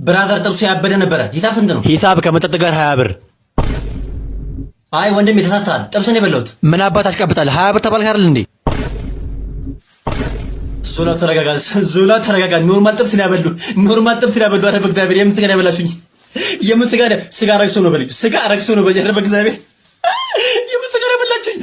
Brother፣ ጥብሱ ያበደ ነበረ። ሂሳብ ስንት ነው? ሂሳብ ከመጠጥ ጋር 20 ብር። አይ ወንድሜ ተሳስተሃል። ጥብስ ነው የበላሁት። ምን አባት አሽቀብጣለህ? 20 ብር ተባልክ አይደል እንዴ? ዞላ ተረጋጋ፣ ዞላ ተረጋጋ። Normal ጥብስ ነው ያበሉ። Normal ጥብስ ነው ያበሉ። ኧረ በእግዚአብሔር፣ የምን ስጋ ነው ያበላችሁኝ? የምን ስጋ ነው? ስጋ ረክሶ ነው በልኝ። ስጋ ረክሶ ነው በልኝ። ኧረ በእግዚአብሔር፣ የምን ስጋ ነው ያበላችሁኝ?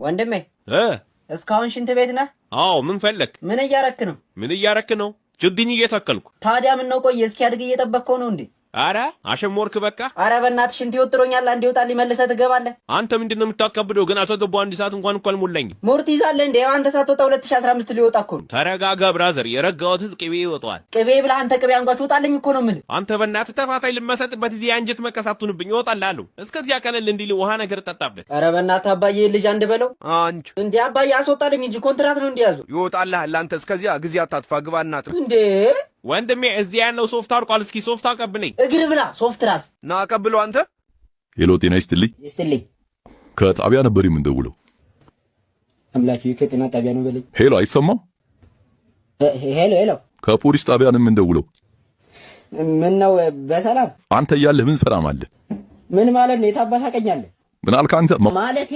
ወንድሜ፣ እ እስካሁን ሽንት ቤት ነህ? አዎ፣ ምን ፈለክ? ምን እያረክ ነው? ምን እያረክ ነው? ችግኝ እየተከልኩ። ታዲያ ምን ነው ቆየ? እስኪያድግ እየጠበቅከው ነው እንዴ? አረ አሸሞርክ በቃ። አረ በእናትህ ሽንት ይወጥሮኛል። አንዴ ይወጣል፣ መልሰህ ትገባለህ። አንተ ምንድን ነው የምታካብደው? ገና ተገቡ አንድ ሰዓት እንኳን እኮ አልሞላኝም። ሙድ ትይዛለህ እንዴ? አንተ ሳትወጣ 2015 ሊወጣ እኮ ነው። ተረጋጋ brother፣ የረጋ ወተት ቅቤ ይወጣዋል። ቅቤ ብለህ አንተ ቅቤ አንጓች፣ ውጣልኝ እኮ ነው የምልህ። አንተ በእናትህ ተፋታይ፣ ልመሰጥበት እዚህ የአንጀት መቀሳቱንብኝ ይወጣልሃለሁ። እስከዚያ ቀለል እንዲል ውሃ ነገር ጠጣበት። አረ በእናትህ አባዬ ልጅ አንድ በለው። አንቺ እንዴ አባዬ አስወጣልኝ እንጂ፣ ኮንትራት ነው እንዲያዙ። ይወጣልሃል። አንተ እስከዚያ ጊዜ አታጥፋ፣ ግባ እናት። እንዴ ወንድሜ፣ እዚህ ያለው ሶፍት አልቋል። እስኪ ሶፍት አቀብለኝ። እግር ብላ ሶፍት ራስ። ና አቀብለው አንተ። Hello፣ ጤና ይስጥልኝ። ይስጥልኝ። ከጣቢያ ነበር የምንደውለው። አምላኪ ከጤና ጣቢያ ነው በለኝ። Hello፣ አይሰማም? Hello hello። ከፖሊስ ጣቢያ ነው የምንደውለው። ምን ነው፣ በሰላም? አንተ እያለህ ምን ሰላም አለ? ምን ማለት ነው? የታባት ታውቀኛለህ? ምን አልክ አንተ? ማለቴ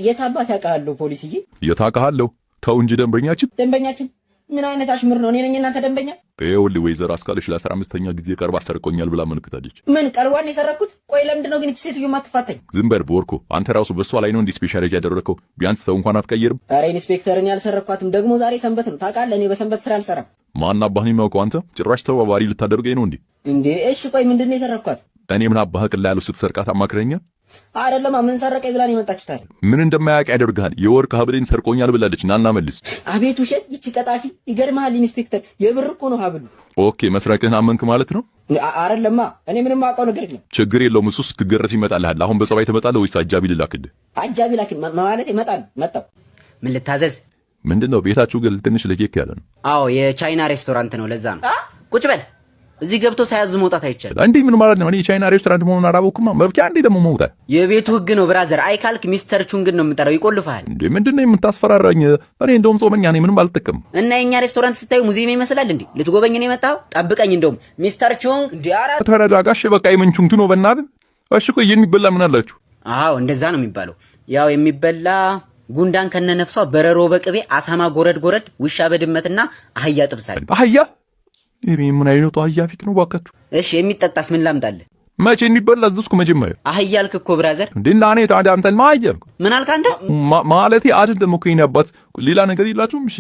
የታባት ያውቃለሁ ፖሊስዬ። የታውቅሃለሁ? ተው እንጂ ደንበኛችን። ደንበኛችን ምን አይነት አሽሙር ነው? እኔ ነኝ እናንተ ደንበኛ? ይኸውልህ፣ ወይዘሮ አስካለሽ ለ15ኛ ጊዜ ቀርባ ሰርቆኛል ብላ አመልክታለች። ምን፣ ቀልቧን የሰረኩት? ቆይ ለምንድን ነው ግን እቺ ሴትዮ ማትፋታኝ? ዝም በል ቦርኮ። አንተ ራሱ በእሷ ላይ ነው እንዲህ specialize ያደረከው? ቢያንስ ሰው እንኳን አትቀይርም። ኧረ ኢንስፔክተር፣ እኔ አልሰረኳትም። ደግሞ ዛሬ ሰንበት ነው ታውቃለህ። እኔ በሰንበት ስራ አልሰራም። ማን አባህ ነው የሚያውቀው? አንተ ጭራሽ ተባባሪ ልታደርገኝ ነው እንዴ? እንዴ እሺ፣ ቆይ ምንድን ነው የሰረኳት? እኔ ምን አባህ ቅላ ያለው ስትሰርቃት አማክረኛል? አይደለማ፣ ምን ሰረቀኝ ብላ ነው የመጣችው ታዲያ? ምን እንደማያውቅ ያደርግሃል። የወርቅ ሀብሌን ሰርቆኛል ብላለች። ናና መልስ። አቤት ውሸት! ይቺ ቀጣፊ! ይገርምሃል ኢንስፔክተር፣ የብር እኮ ነው ሀብሉ። Okay፣ መስረቅህን አመንክ ማለት ነው? አይደለማ፣ እኔ ምንም አውቀው ነገር የለም። ችግር የለውም። እሱ ስትገረፍ ይመጣልሃል። አሁን በጸባይ ትመጣለህ ወይስ አጃቢ ልላክልህ? አጃቢ ላክ ማለት ይመጣል። መጣው። ምን ልታዘዝ? ምንድን ነው ቤታችሁ ግን ትንሽ ለየት ያለ ነው። አዎ፣ የቻይና ሬስቶራንት ነው፣ ለዛ ነው። ቁጭ በል። እዚህ ገብቶ ሳያዙ መውጣት አይቻልም። እንዴ፣ ምን ማለት ነው? እኔ የቻይና ሬስቶራንት መሆኑን አላወኩም። መብቂያ እንዴ ደግሞ መውጣት? የቤቱ ህግ ነው brother። አይ ካልክ ሚስተር ቹንግን ነው የምጠራው፣ ይቆልፍሃል። እንዴ፣ ምንድን ነው የምታስፈራራኝ? እኔ እንደውም ጾመኛ ነኝ፣ ምንም አልጠቀምም። እና የኛ ሬስቶራንት ስታዩ ሙዚየም ይመስላል እንዴ? ልትጎበኝ ነው የመጣኸው? ጠብቀኝ። እንደውም ሚስተር ቹንግ እንዴ ኧረ ተረጋጋሽ። በቃ የምን ቹንግ ነው በእናትህ። እሺ ቆይ፣ የሚበላ ምን አላችሁ? አዎ፣ እንደዛ ነው የሚባለው። ያው የሚበላ ጉንዳን ከነነፍሷ፣ በረሮ በቅቤ፣ አሳማ ጎረድ ጎረድ፣ ውሻ በድመትና አህያ ጥብስ አለ። አህያ? ይሄ ምን አይነቱ አህያ ፊት ነው ባካችሁ? እሺ፣ የሚጠጣስ ምን ላምጣልህ? መቼ የሚበላ እዝዝኩ መጀመሪያ? አህያ አልክ እኮ brother። እንዴ፣ እና እኔ ታዲያ አንተን ማህያ ምን አልክ አንተ? ማለቴ አይደለም እኮ የኔ አባት፣ ሌላ ነገር የላችሁም? እሺ፣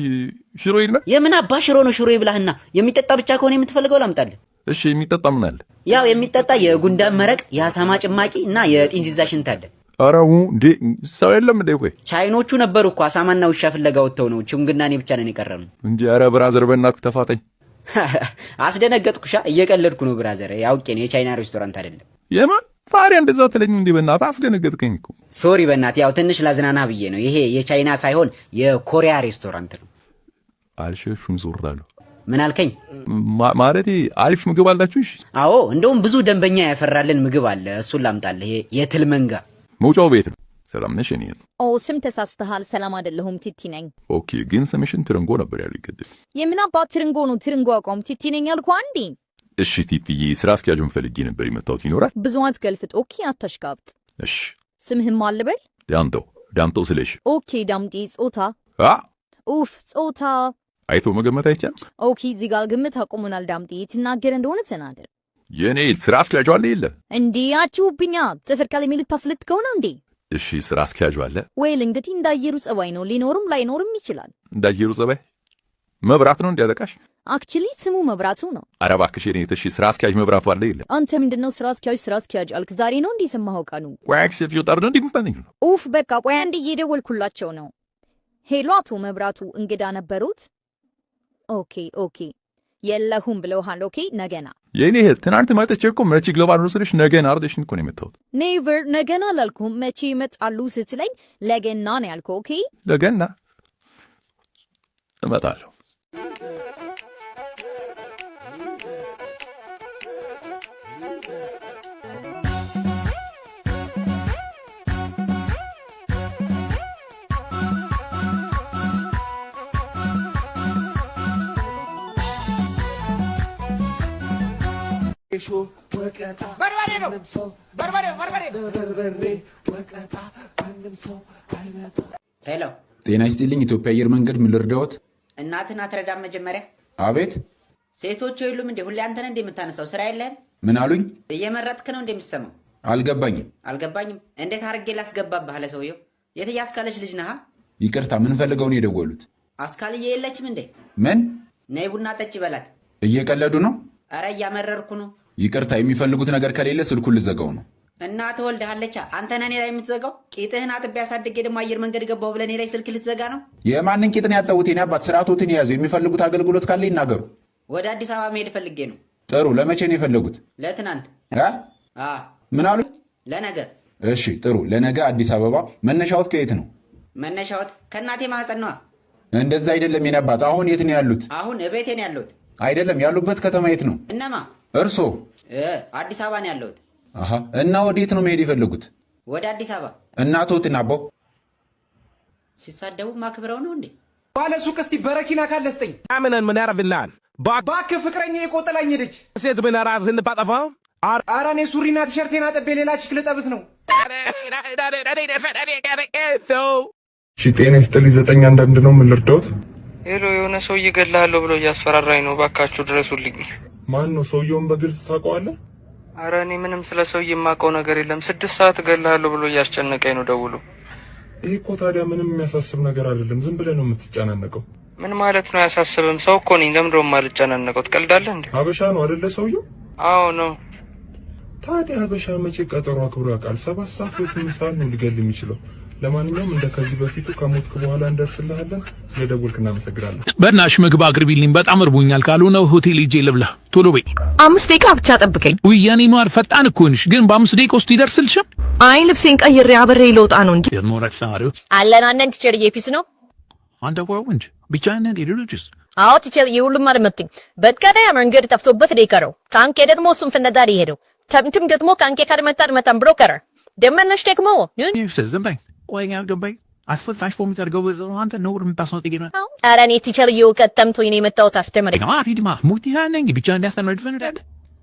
ሽሮ የለ? የምን አባ ሽሮ ነው? ሽሮ ይብላህና የሚጠጣ ብቻ ከሆነ የምትፈልገው ላምጣልህ። እሺ፣ የሚጠጣ ምን አለ? ያው የሚጠጣ የጉንዳን መረቅ፣ የአሳማ ጭማቂ እና የጢንዚዛ ሽንት አለ። ኧረ እንዴ፣ ሰው የለም እንዴ? ቆይ ቻይኖቹ ነበሩ እኮ፣ አሳማና ውሻ ፍለጋ ወጥተው ነው። ቹንግና እኔ ብቻ ነን የቀረነው። እንጂ ኧረ brother፣ በእናትህ ተፋታኝ። አስደነገጥኩሻ። እየቀለድኩ ነው brother፣ አውቄ ነው የቻይና ሬስቶራንት አይደለም። የማን ታዲያ እንደዛ ትለኝ እንዴ? በእናትህ አስደነገጥከኝ እኮ። Sorry በእናትህ፣ ያው ትንሽ ላዝናናህ ብዬ ነው። ይሄ የቻይና ሳይሆን የኮሪያ ሬስቶራንት ነው። አልሸሹም ዞር አሉ። ምን አልከኝ? ማለቴ አሪፍ ምግብ አላችሁ? እሺ። አዎ፣ እንደውም ብዙ ደንበኛ ያፈራልን ምግብ አለ። እሱን ላምጣልህ። ይሄ የትል መንጋ። መውጫው ቤት ነው። ሰላም ነሽ? እኔ ኦ፣ ስም ተሳስተሃል። ሰላም አይደለሁም፣ ቲቲ ነኝ። Okay፣ ግን ስምሽን ትርንጎ ነበር ያሉኝ ቅድም። የምን አባት ትርንጎ ነው? ትርንጎ አቋም ቲቲ ነኝ ያልኩህ አንዴ። እሺ ቲቲዬ፣ ስራ አስኪያጁን ፈልጌ ነበር የመጣሁት። ይኖራል? ብዙ አትገልፍጥ። Okay፣ አታሽቃብጥ። እሺ። ስምህም ማን ልበል? ዳምጠው፣ ዳምጠው ስለሽ። Okay ዳምጤ። ጾታ? አ ኡፍ፣ ጾታ። አይቶ መገመት አይቻልም። Okay፣ እዚህ ጋር ግምት አቁሙናል። ዳምጤ፣ ትናገር እንደሆነ ተናገር። የኔ ስራ አስኪያጁ አለ የለ? እንዴ አችሁብኛ፣ ጥፍር ቀለም ልትፓስልት ከሆነ እንዴ? እሺ፣ ስራ አስኪያጁ አለ? Well፣ እንግዲህ እንዳየሩ ጸባይ ነው። ሊኖርም ላይኖርም ይችላል። እንዳየሩ ጸባይ መብራት ነው እንዲያጠቃሽ? Actually ስሙ መብራቱ ነው። ኧረ እባክሽ የኔ፣ እሺ፣ ስራ አስኪያጅ መብራቱ አለ የለ? አንተ ምንድነው ስራ አስኪያጅ ስራ አስኪያጅ አልክ? ዛሬ ነው እንዲህ የሰማኸው ቀኑ? ቆይ፣ አክሴፕት ጠር ነው እንዲህ ነው። ኡፍ፣ በቃ ቆይ አንድ እየደወልኩላቸው ነው። Hello አቶ መብራቱ፣ እንግዳ ነበሩት? Okay፣ የለሁም ብለውሃል። Okay፣ ነገና። የኔ እህት፣ ትናንት መጥቼ እኮ መቼ ይገባሉ ስልሽ ነገን አርደሽን እኮ ነው የመጣሁት። Never፣ ነገና አላልኩም። መቼ ይመጣሉ ስትለኝ ለገና ነው ያልከው። Okay። ለገና እመጣለሁ። ጌሾ ወቀጣ በርበሬ ነው በርበሬ በርበሬ በርበሬ ወቀጣ ማንም ሰው አይመጣ። Hello። ጤና ይስጥልኝ። ኢትዮጵያ አየር መንገድ፣ ምን ልርዳዎት? እናትህን አትረዳም መጀመሪያ? አቤት። ሴቶቹ የሉም እንዴ? ሁሌ አንተ ነህ እንዴ የምታነሳው? ስራ የለህም? ምን አሉኝ? እየመረጥክ ነው እንደሚሰማው? አልገባኝም። አልገባኝም። እንዴት አድርጌ ላስገባብህ አለ ሰውየው። የት አስካለች ልጅ ነህ? ይቅርታ፣ ምን ፈልገው ነው የደወሉት? አስካልዬ የለችም እንዴ? ምን? ነይ ቡና ጠጭ በላት። እየቀለዱ ነው? ኧረ እያመረርኩ ነው። ይቅርታ፣ የሚፈልጉት ነገር ከሌለ ስልኩን ልዘጋው ነው። እና ትወልድሃለቻ። አንተ ነህ እኔ ላይ የምትዘጋው? ቂጥህን አጥቤ አሳድጌ ደግሞ አየር መንገድ ገባሁ ብለህ እኔ ላይ ስልክ ልትዘጋ ነው? የማንን ቂጥን ያጠቡት? የኔ አባት፣ ስርዓቶትን የያዙ። የሚፈልጉት አገልግሎት ካለ ይናገሩ። ወደ አዲስ አበባ መሄድ ፈልጌ ነው። ጥሩ። ለመቼ ነው የፈለጉት? ለትናንት። እ? አ። ምን አሉ? ለነገ። እሺ ጥሩ። ለነገ አዲስ አበባ። መነሻዎት ከየት ነው? መነሻዎት ከእናቴ ማህፀን ነዋ። እንደዛ አይደለም የኔ አባት። አሁን የት ነው ያሉት? አሁን እቤቴ ነው ያለሁት። አይደለም፣ ያሉበት ከተማ የት ነው? እነማ? እርሶ። አዲስ አበባ ነው ያለሁት። አሃ። እና ወዴት ነው መሄድ የፈለጉት? ወደ አዲስ አበባ። እናቶትን አቦ ሲሳደቡ ማክብረው ነው እንዴ? ባለ ሱቅ፣ እስቲ በረኪና ካለ ስጠኝ። እባክህ፣ ፍቅረኛ የቆጠላኝ ሄደች። ኧረ እኔ ሱሪና ቲሸርቴን አጥቤ ሌላ chick ልጠብስ ነው። እሺ፣ ጤና ይስጥልኝ። 911 ነው። ምን ልርዳዎት? Hello፣ የሆነ ሰው እገድልሃለሁ ብሎ እያስፈራራኝ ነው። እባካችሁ ድረሱልኝ። ማን ነው? ሰውየውን በግልጽ ታውቀዋለህ? አረ እኔ ምንም ስለ ሰውዬ የማውቀው ነገር የለም። 6 ሰዓት እገልሃለሁ ብሎ እያስጨነቀኝ ነው ደውሎ። ይህ እኮ ታዲያ ምንም የሚያሳስብ ነገር አይደለም። ዝም ብለህ ነው የምትጨናነቀው። ምን ማለት ነው? አያሳስብም? ሰው እኮ ነኝ። ለምንድን ነው የማልጨናነቀው? ትቀልዳለህ እንዴ? ሀበሻ ነው አይደለ ሰውየው? አዎ ነው። ታዲያ ሀበሻ መቼ ቀጠሮ አክብሮ ያውቃል? 7 ሰዓት ወይ 8 ሰዓት ነው ሊገል የሚችለው። ለማንኛውም እንደ ከዚህ በፊቱ ከሞትክ በኋላ እንደርስልሃለን። ስለ ደወልክ እናመሰግናለን። በናሽ ምግብ አቅርቢልኝ፣ በጣም እርቦኛል። ካልሆነ ሆቴል ሄጄ ልብላ። ቶሎ በይ። 5 ደቂቃ ብቻ ጠብቀኝ። ውይ የኔ ማር፣ ፈጣን እኮ ነሽ፣ ግን በ5 ደቂቃ ውስጥ ይደርስልሻል? አይ፣ ልብሴን ቀይሬ አብሬ ልወጣ ነው እንጂ። አለን አለን teacher ዬ፣ peace ነው። አንተ ወንጅ ብቻህን ሌሎችስ? አዎ teacher ዬ፣ ሁሉም አልመጡም። በቀደም መንገድ ጠፍቶበት ነው የቀረው። ታንኬ ደግሞ እሱም ፍለጋ ነው የሄደው። ተምትም ደግሞ ካንኬ ካልመጣ አልመጣም ብሎ ቀረ። ደመነሽ ደግሞ ዝም በይ። ወይ ገባኝ። አንተ ነውር የሚባል ጥቂት ነው። ኧረ እኔ teacher ዬ እውቀት ጠምቶኝ ነው የመጣሁት። አስተምረኝ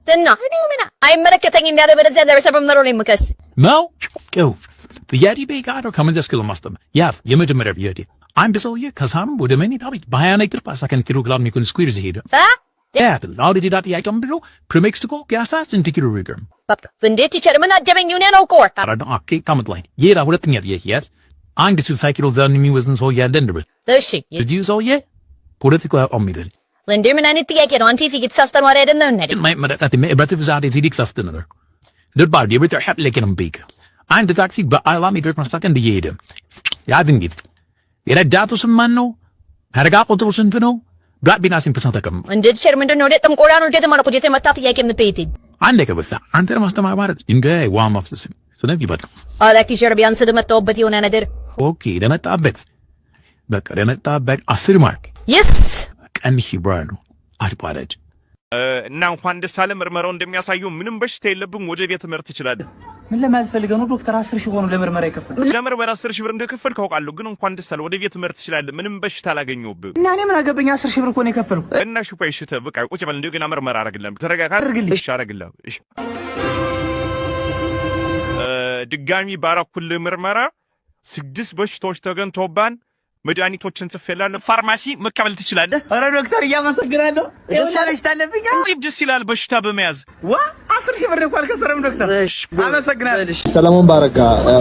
እና እኔ ምን አይመለከተኝ እንዳለ በለዚያ ለርዕሰ መምህሩ ነው የምከስ። ነው ጥያቄ ጠይቃለሁ። ከመንዘስ ማስጠም ያ የመጀመሪያ ጥያቄ፣ አንድ ሰውዬ ከሳም ወደ መኝታ ቤት በ20 ነጥብ ሰከንድ ኪሎ ግራም የሚሆን ስኩዌር ሄደ። ጥያቄ ምንድን ነው? ፕሪሜክሲኮ ፒያሳ ስንት ኪሎ ግራም? እንዴት teacher፣ ምን አጀበኝ? እኔ ነው እኮ። ታምጥላኝ። ሌላ ሁለተኛ ጥያቄ ያል አንድ 60 ኪሎ ግራም የሚወዝን ሰውዬ አለ እንበል። እሺ። እዚሁ ሰውዬ ፖለቲካ አቋም ይላል። እንዴ፣ ምን አይነት ጥያቄ ነው? አንተ ፊት የተሳስተን ወሬ አይደለም እንዴ? አንድ ታክሲ በ40 ሜትር per ሰከንድ እየሄደ ያድንግት የረዳቱ ስም ማን ነው? ታርጋ ቁጥሩ ስንት ነው? ብላክ ቢናሲን ፐርሰንት ተቀም እንዴ teacher፣ ምንድን ነው? ጥንቆላ ነው እንዴ? ተማርኩት የተመታ ጥያቄ የምትጠይቀኝ? አንድ ከበዛ አንተ ለማስተማር ማለት ድንጋይ ውሃ ማፍሰስ ስለዚህ በጣም አላ teacher፣ ቢያንስ ለመጣሁበት የሆነ ነገር። Okay፣ ለመጣበት በቃ ለመጣበት 10 mark። Yes. ቀን ሂብራሉ አድባለጅ። እና እንኳን ደስ አለ። ምርመራው እንደሚያሳየው ምንም በሽታ የለብም። ወደ ቤት መሄድ ትችላለህ። ምን ለማለት ፈልገህ ነው ዶክተር? 10,000 ሆኖ ለምርመራ የከፈልኩት። ለምርመራ 10,000 ብር እንደከፈልክ አውቃለሁ፣ ግን እንኳን ደስ አለ። ወደ ቤት መሄድ ትችላለህ። ምንም በሽታ አላገኘሁብህም። እና እኔ ምን አገባኝ? 10,000 ብር እኮ ነው የከፈልኩት። እና ሹፓ ይሽተ በቃ ቁጭ በል። እንደገና ምርመራ አደርግልሃለሁ። ተረጋጋ። አድርግልኝ። እሺ፣ አደርግልሃለሁ። እሺ፣ ድጋሚ ባረኩልህ ምርመራ ስድስት በሽታዎች ተገኝቶብሃል። መድኃኒቶችን ጽፌልሃለሁ። ፋርማሲ መቀበል ትችላለህ። ኧረ ዶክተር፣ እያመሰግናለሁ። ደስ በሽታ አለብኝ። ደስ ይላል በሽታ በመያዝ። ዋ፣ 10,000 ብር እኮ አልከሰረም ዶክተር። አመሰግናለሁ። ሰለሞን ባረጋ፣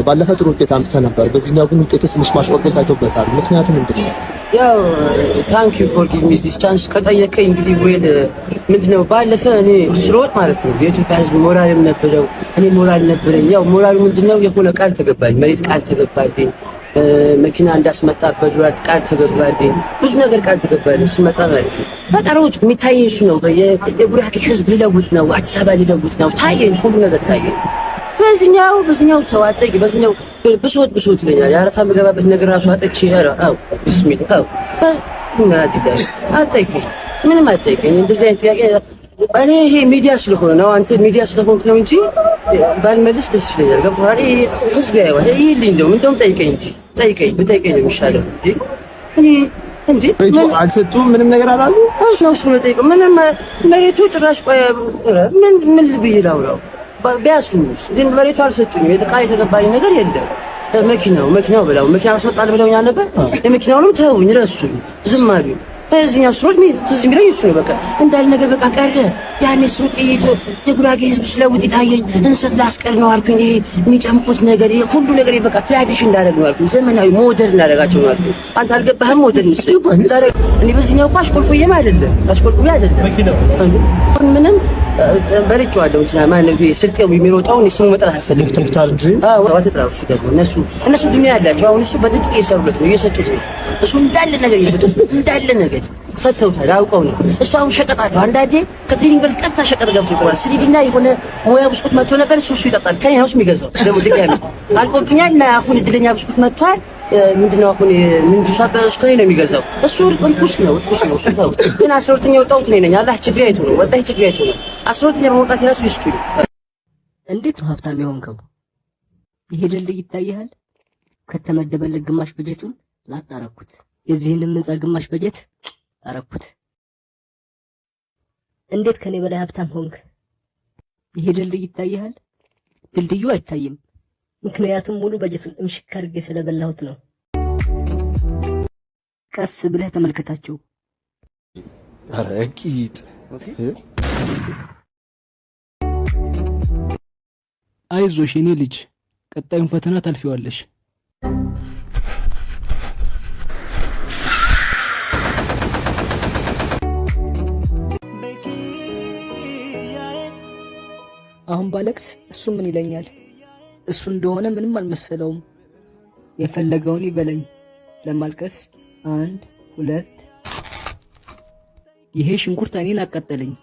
ባለፈ ጥሩ ውጤት አምጥተህ ነበር። በዚህኛው ግን ውጤት ትንሽ ማሽቆልቆል ታይቶበታል። ምክንያቱ ምንድን ነው? ያው thank you for give me this chance ከጠየቀኝ እንግዲህ well ምንድነው፣ ባለፈ እኔ ስሮጥ ማለት ነው የኢትዮጵያ ሕዝብ ሞራልም ነበረው፣ እኔ ሞራል ነበረኝ። ያው ሞራሉ ምንድነው፣ የሆነ ቃል ተገባልኝ፣ መሬት ቃል ተገባልኝ፣ መኪና እንዳስመጣ በዶላር ቃል ተገባልኝ፣ ብዙ ነገር ቃል ተገባልኝ ስመጣ ማለት ነው። በቃ ሮጥ የሚታየኝ እሱ ነው። የጉራጌ ሕዝብ ልለውጥ ነው፣ አዲስ አበባ ልለውጥ ነው። ታየኝ፣ ሁሉ ነገር ታየኝ። በዚህኛው ተዋጠኝ፣ በዚህኛው ብሶት ብሶት ይለኛል። የአረፋ የምገባበት ነገር ራሱ አጥቼ፣ ኧረ አዎ ቢስሚላ አዎ እና አትጠይቀኝ፣ ምንም አትጠይቀኝ። እንደዚህ አይነት ጥያቄ እኔ ይሄ ሚዲያ ስለሆነ ነው፣ አንተ ሚዲያ ስለሆንክ ነው እንጂ ባልመልስ ደስ ይለኛል። ገብቶሃል? ይሄ ህዝብ ያየዋል። ይልኝ እንደውም ጠይቀኝ እንጂ፣ ጠይቀኝ፣ ብጠይቀኝ ነው የሚሻለው እንጂ እኔ እንዴ አልሰጡም? ምንም ነገር አላሉ? እሱ ነው፣ እሱ ነው ጠይቀው። ምንም መሬቱ ጭራሽ፣ ቆይ ምን ምን ብዬ ላውራው? ቢያስሉኝስ ግን መሬቱ አልሰጡኝም። ቃል የተገባኝ ነገር የለም። መኪናው ብለው መኪና አስመጣልህ ብለውኛል ነበር። የመኪናውንም ተውኝ፣ ረሱኝ፣ ዝም አሉኝ። በዚህኛው ስሮጥ ትዝ የሚለኝ እሱ ነው። በቃ እንዳለ ነገር በቃ ቀረ። ያኔ ስሮጥ የጉራጌ ህዝብ ስለውጥ የታየኝ እንሰት ላስቀር ነው አልኩኝ። ይሄ የሚጨምቁት ነገር፣ ይሄ ሁሉ ነገር በቃ tradition እንዳደረግ ነው አልኩኝ። ዘመናዊ modern እንዳደረጋቸው ነው አልኩኝ። አንተ አልገባህም? Modern ምስል እኔ በዚህኛው እኮ አሽቆልቁዬም አይደለም፣ አሽቆልቁዬ አይደለም፣ ምንም በልቼዋለሁ። እንትና ማነው ይሄ ስልጤው የሚሮጠው? እኔ ስሙ መጥራት አልፈልግም። አዎ አትጥራው። እሱ ደግሞ እነሱ ዱንያ ያላቸው አሁን እሱ በድብቅ እየሰሩለት ነው፣ እየሰጡት ነው። እሱ እንዳለ ነገር እየሰጡት፣ እንዳለ ነገር ሰጥተውታል። አውቀው ነው። እሱ አሁን ሸቀጥ አለው። አንዳንዴ ከ training በልስ ቀጥታ ሸቀጥ ገብቶ ይቆማል። ስሪዲና የሆነ ሙያ ብስኩት መጥቶ ነበር። እሱ ይጠጣል። ከኔ ነው የሚገዛው። ደግሞ ድጋሚ አልቆብኛል እና አሁን እድለኛ ብስኩት መጥቷል። ምንድነው አሁን ምንጁሳ በእሱ ከኔ ነው የሚገዛው። እሱ እርኩስ ነው፣ እርኩስ ነው። እሱ ተው። ግን 12ኛ የወጣሁት እኔ ነኝ። አላህ ችግር አይቶ ነው፣ ወላሂ ችግር አይቶ ነው። 12ኛ በመውጣት የራሱ ይስጡኝ። እንዴት ነው ሀብታም የሆንከው? ይሄ ድልድይ ይታይሃል? ከተመደበለት ግማሽ በጀቱን ላጥ አረኩት። የዚህንም ህንፃ ግማሽ በጀት አረኩት። እንዴት ከኔ በላይ ሀብታም ሆንክ? ይሄ ድልድይ ይታይሃል? ድልድዩ አይታይም፣ ምክንያቱም ሙሉ በጀቱን እምሽክ አድርጌ ስለበላሁት ነው። ቀስ ብለህ ተመልከታቸው። ኧረ ቂጥ! አይዞሽ የኔ ልጅ፣ ቀጣዩን ፈተና ታልፊዋለሽ። አሁን ባለቅስ እሱ ምን ይለኛል? እሱ እንደሆነ ምንም አልመሰለውም። የፈለገውን ይበለኝ። ለማልቀስ አንድ ሁለት። ይሄ ሽንኩርት አይኔን አቃጠለኝ።